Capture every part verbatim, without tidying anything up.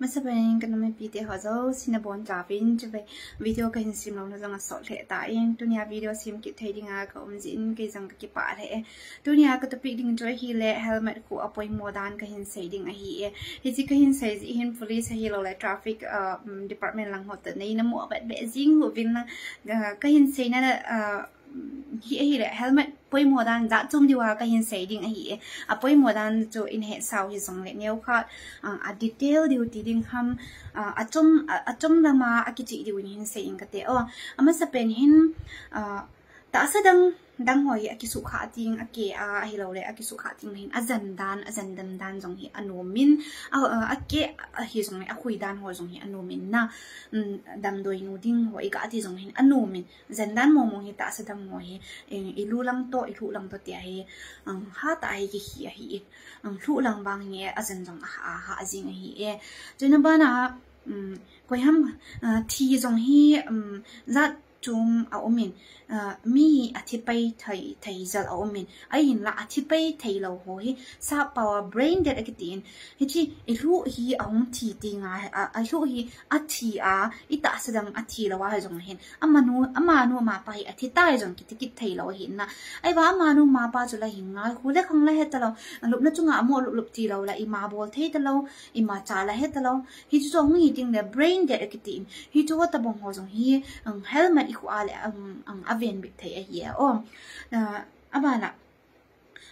Masapen ka numei pite ho jouse nabonchauvin, chuve video kahin sem louna jong asot lheh tan, tunia video sem kit thei dinga ka um jeh in kei jong ka kipah lheh e. Tunia ka topic ding chu ahile helmet khu apoimo dan kahin sei ding ahi e. Hiche kahin sei jeh hin police ahilouleh traffic, uh, um, department lang ho toh neina mo avet ve jing uvin lang, uh, kahin seina, uh, hi ahile helmet poimo dan jat chom diuva kahin sei ding ahi e. Apoimo dan chu in hetsau hijongle neokhat, uh, a detail diu ti ding ham, uh, achom, uh, achom lama akicheh diu in hin sei inge kati o. Amasapen hin, uh, tahsa dang dang ho hi akisuhkhah ding, akeh a ahilouleh akisuhkhah ding hin ajen dan, ajen dem dan jong hi anom in, a, a, akeh ahi jongle akhui dan ho jong hi anom in na, um, damdoinu ding ho iga ti jong hin anom in. Jen dan mong mong hi tahsa dang ho hi, eh, ilu lang toh, ilhuh lang toh tia hi, um, hatah a hi kihi ahi e. Um, lhuh lang vang hi ajen jong aha, aha jing ahi e. Chuna bana, um, koiham, uh, thi jong hi, um, jat chom aum in, uh, mi hi athi pai thei, thei jel aum in, ahinla athi pai thei lou ho hi sappao a brain dead akiti in, hiche ilhuh hi ahung thi tenga, a, ilhuh hi athi a, itahsa dang athi lou a hijong hin, amanu, amanu amapa hi athi tai jong kiti kit thei lou ahi na. Ahivang amanu amapa chu la hin ngai khu le khang la he talou, lupna chunga amo lup lup tilou la, ima bol thei talou, ima cha la he talou. Hichu chu hung hi tengle brain dead akiti in. Hichu tabang ho jong hi, um, helmet ikhu a le, um, um, aven bit thei ahi e. Um, uh, abana,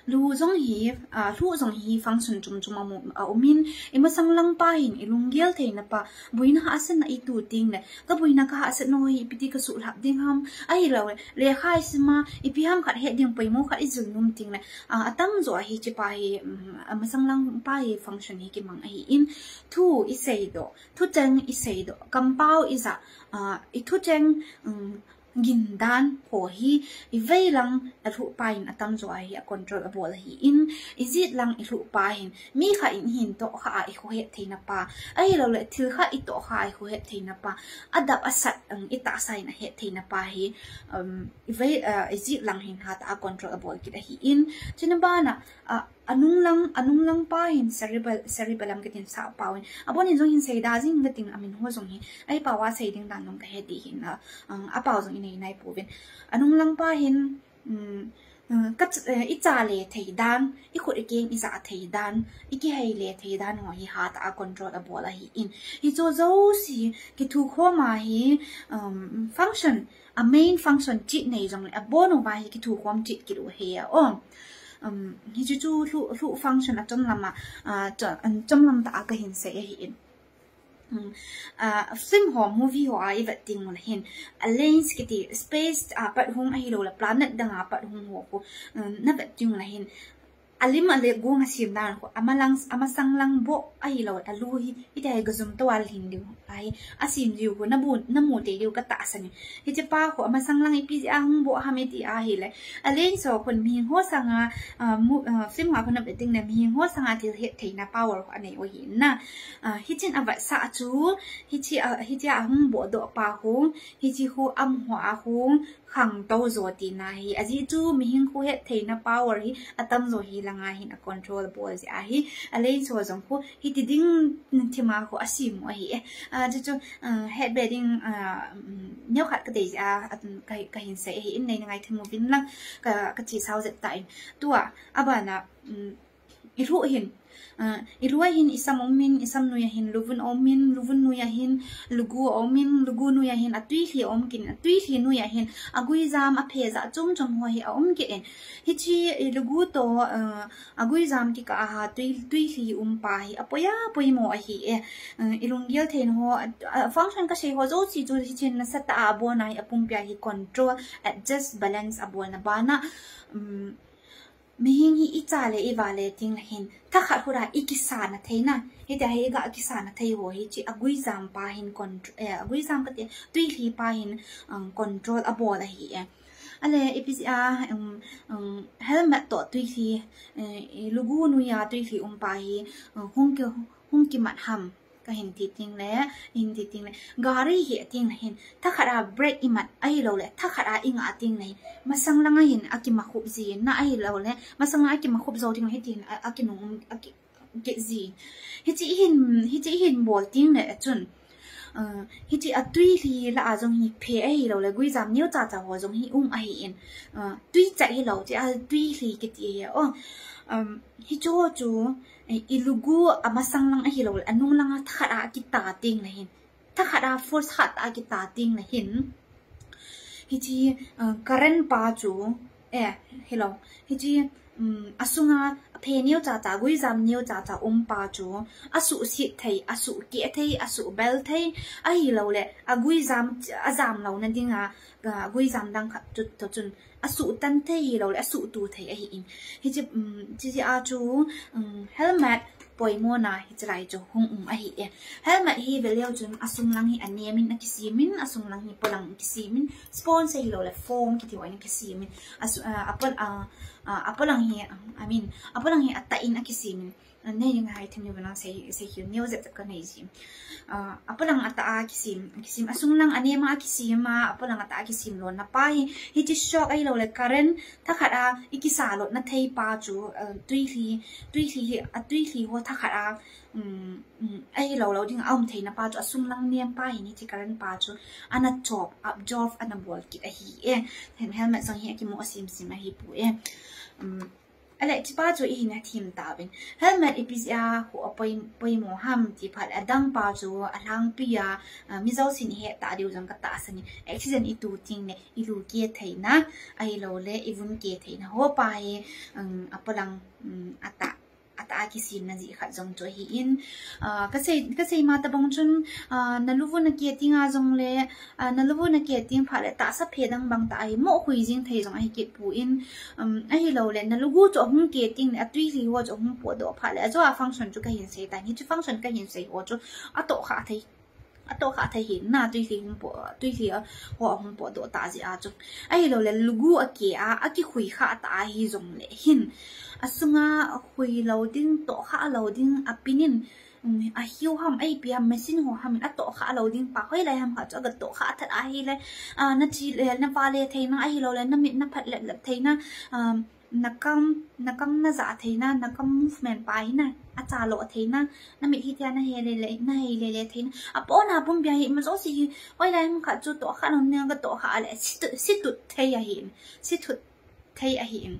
lu jong hi, uh, lhuh jong hi function chom chom amu, aum in, imasang lang pa hin, ilunggel theina pa, boina hahsatna itu tengle, ka boina ka hahsatna ho hi ipi ti ka suhlhap ding ham, ahilouleh, lekha isim a, ipi ham khat het ding poimo khat ijil nom tengle, uh, atamjo a hiche pa hi, um, amasang lang pa hi function hi kimang ahi in, thu isei doh, thucheng isei doh, kampao ija, uh, ithucheng, um, gin dan ho hi, ivei lang alhuh pa in atamjo a hi a control abol ahi in, ijet lang ilhuh pa hin, mi khat in ihin tohkhah a ikhohet theina pa, ahilouleh thil khat itohkhah a ikhohet theina pa, adap asat, um, itahsa in ahet theina pa hi, um, ivei, uh, ijet lang hin hatah a control abol kit ahi in, chuna bana, uh, anung lang, anung lang pa hin cerebral, cerebellum kiti in sappao in. Abon in jong hin seida jing kating amin ho jong hi. Ahipao a sei ding dan jong kahe ding hin a, um, apao jong inei nai pouvin. Anung lang pa hin, um, um, ka ch-, eh, icha le thei dan, ikhut ikeng ija thei dan, ikihei le thei dan ho hi hatah a control abol ahi in. Hichu jouse kithukhom a hi, um, function, a main function chit nei jongle, abon uva hi kithukhom chit kit u ahi e. Um, hichu chu lhuh, lhuh function achom lama, uh, cho-, um, chomlam tah a kahin sei ahi in. Um, uh, film ho, movie ho a ivet teng ule hin, aliens kiti space a pat hung ahilouleh planet dang a pat hung ho khu, um, navet teng ule hin, alim ale gong asem dan khu, amalang, amasang lang boh ahilou, alu hi, hitia hi gajum toh a lhin diu ahi, asem diu khu, namu, namu tei diu katahsan in. Hiche pa khu, amasang lang ipi jeh a hung boh ham iti ahile, aliens ho khun mihem ho sanga, uh, mu-, uh, film a khun navet tengle, mihem ho sanga thil het theina power khu anei u ahi na. Uh, hichun avetsah chu, hiche a, hiche a hung boh doh pa khu, hiche khu amaho a khu, khangtou jo tina hi. Ajeh chu mihem khu het theina power hi atamjo hi langa hin a control bol jeh ahi. Aliens ho jong khu hiti ding thima khu asem u ahi e. Ah, chu chu, ah, het be ding, ah, um, neokhat kadei jeh a, ah, ka, kahin sei ahi in, neina ngaithim uvin lang ka, kachesau jep tan. Tua, abana, um, ilhuh hin, ah, ilu a hin isam um in, isam noi a hin luvun um in, luvun noi a hin lugu um in, lugu noi a hin atuilhi um kit in, atuilhi noi a hin aguijam aphe jat chom chom ho hi aum kit in. Hiche ilugu toh, ah, aguijam kikah a tui, tuilhi um pa hi apoi a poimo ahi e. Ah, ilunggel theina ho, ah, function kasei ho jouse chu hichun nasatah a abon a hi apumpi a hi control, adjust, balance abolna bana, um, mihem hi icha le iva le tengle hin, thakhat khut a ikisana theina. Hitia hi iga kisana thei ho hiche aguijam pa hin contr-, eh, aguijam kati, tuilhi pa hin, um, control abol ahi e. Ale ipi jeh a, um, um, helmet toh tuilhi, eh, lugu noi a tuilhi um pa hi, um, hung ki, hung kimat ham. Kahin ti tengle, hin ti tengle, gari hi tengle hin, thakhat a brake imat ahilouleh, thakhat a ingah tengle hin, masang langa hin akimakhup jin na ahilouleh, masang langa akimakhup jou tengle hitin a, akinung, aki, kit ji. Hichi hin, hichi hin bol ting le chun. Uh, hichi a tuilhi lah a jong hi phe ahi lou le, guijam neo cha cha ho jong hi um ahi in. Uh, tui cha hi lou, chi a tuilhi kiti hi. Oh, um, hichu chu, eh, i lugu a masang lang ahi lou le, a nung lang a thakhat a kita ting le hin. Thakhat a force khat a kita ting le hin. Hichi, uh, current pa chu, eh, hello. Hichi, um, asunga phe neo cha cha, guijam neo cha cha um pa chu, asuh sit thei, asuh keh thei, asuh bel thei, ahi lou le, a guijam, a jam lou na dinga, a guijam dang khat chu to chun, asuh tan thei hi lou le, asuh tu thei ahi in. Hichi, um, chi a chu, um, helmet, poimo na hichi lai chu hung um ahi e. Helmet hi veleu chun asung lang hi a nem in a kisem in, asung lang hi polang kisem in, sponge hi lou le foam kiti ho in a kisem in. Asu-, uh, apol, uh, uh, apolang hi, uh, I mean, apolang hi a tah in a kisem in. Uh, nei ding hai them ni bana sei, sei hi neo zep zep ka nei ji. Uh, apolang a tah a kisem, kisem asung lang a nem a kisem a, apolang a tah a kisem lou na pa hi, hichi shock ahi lou le current, thakhat a, i kisa lou na thei pa chu, uh, tuilhi, tuilhi hi, a tuilhi ho thakhat a, um, um, ahi lou lou ding a um thei na pa chu, asung lang nem pa hi ni chi current pa chu, ana chop, absorb, ana bol kit ahi e. Hen helmet jong hi a kimu a sim sim ahi pu e. Um, ale chi pa chu i hin a thim ta vin. Helmet i pi a ho a poi, poimo ham ti phat a dang pa chu, a lhangpi a, uh, mi jousen i he ta diu jong ka tahsan in. Accident i tu ting le, i lu keh thei na, ahi lou le, i vun keh thei na. Ho pa hi, um, apolang, um, a tah, a tah a kisem na ji khat jong chu ahi in. Uh, ka sei, ka sei ma tabang chun, uh, na lu vun a keh ting a jong le, uh, na lu vun a keh ting phat le tahsa phe dang bang tah ahi mo hui jing thei jong ahi kit pu in. Um, ahi lou le, na lugu chu ahung keh ting le, a tuilhi ho chu ahung potdoh phat le, a jo a function chu ka hin sei ta, hichi function ka hin sei ho chu, a toh kha thei. A toh kha thei hi na tuilhi hung po, tuilhi a ho a hung potdoh ta ji a chu. Ahi lou le lugu a keh a, a kihui kha ta ahi jong le hin. Asunga hui lou ding, toh kha lou ding, a pin in, um, a hiu ham, a ipi ham, machine ho ham in a toh kha lou ding pa, hoilai ham kha chu a ga toh kha that ahi le, uh, na chi le, na va le thei na, ahi lou le, na mit na phat lep lep thei na, um, na kam, na kam na ja thei na, na kam movement pa hi na, a cha lou thei na, na mit hi thei na he le le, na he le le thei na. A po na pum bia hi, ma jouse hi, hoilai ham kha chu toh kha nung ne ka toh kha le, si tu, si tu thei ahi, si tu thei ahi in.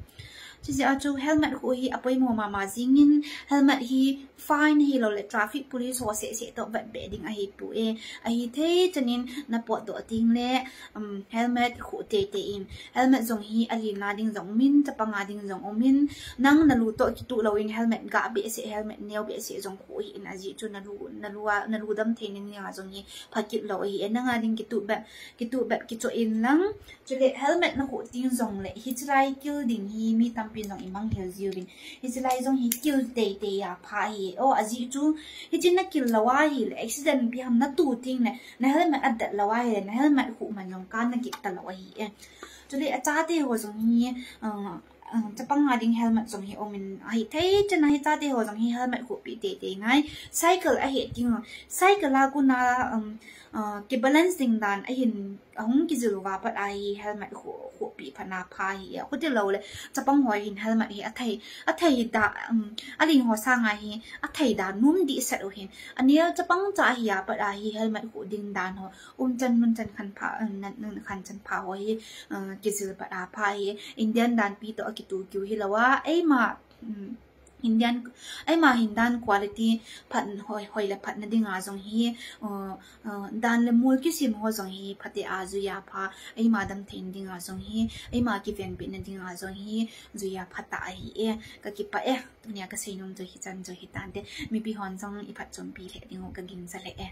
Chi ji a chu helmet khu hi a poimo mama jing in, helmet hi fine hi lou le traffic police ho seh seh toh vet be ding ahi pu e. Ahi thei chan in na potdoh ting le, um, helmet khu tei tei in. Helmet jong hi a lim na ding jong um in, chapang a ding jong um in, nang na lu toh kitu lou in helmet ga be seh, helmet neo be seh jong khu hi in a ji chu na lu, na lu a, na lu dam thei na ni a jong hi pha kit lou ahi e. Nang a ding kitu bep, kitu bep kicho in lang. Chule helmet na khu ting jong le, hichi lai kil ding hi mi tampi jong i mang hel jiu vin. Hichi lai jong hi kil tei tei a pha hi. O, a ji chu, hichi na kil lou ahi le, accident pi ham na tu ting le, na helmet a det lou ahi le, na helmet khu man jong ka na kit ta lou ahi e. Chule a chate ho jong hi, uh, uh, chapang a ding helmet jong hi um in ahi thei chan a hi chate ho jong hi helmet khu pi tei tei ngai. Cycle ahi ting, cycle a kuna, um, uh, ki balance ding dan ahin, ahung kijil uva pat a hi helmet khu, khu pi phat na pha hi a. Khu ti lou le, chapang ho hin helmet hi a thei, a thei da, um, a ling ho sang a hi, a thei da num di set u hin. A neo chapang cha hi a pat a hi helmet khu ding dan ho. Um chan mun chan khan pha, um, nan, nan khan chan pha ho hi, uh, kijil pat a pha hi. Indian dan pi toh a kitu kiu hi lou a, eima, um, Indian, eima hin dan quality phat hoi, hoi le phat na ding a jong hi, uh, uh, dan le mul kisem ho jong hi phat e a jui a pha, eima dam thei na ding a jong hi, eima kiven pi na ding a jong hi, jui a pha ta ahi e, ka kipah e, tunia ka sei nom chu hi chan chu hi tan te, mipi hon jong i phatchompi le ding u ka gingcha le e.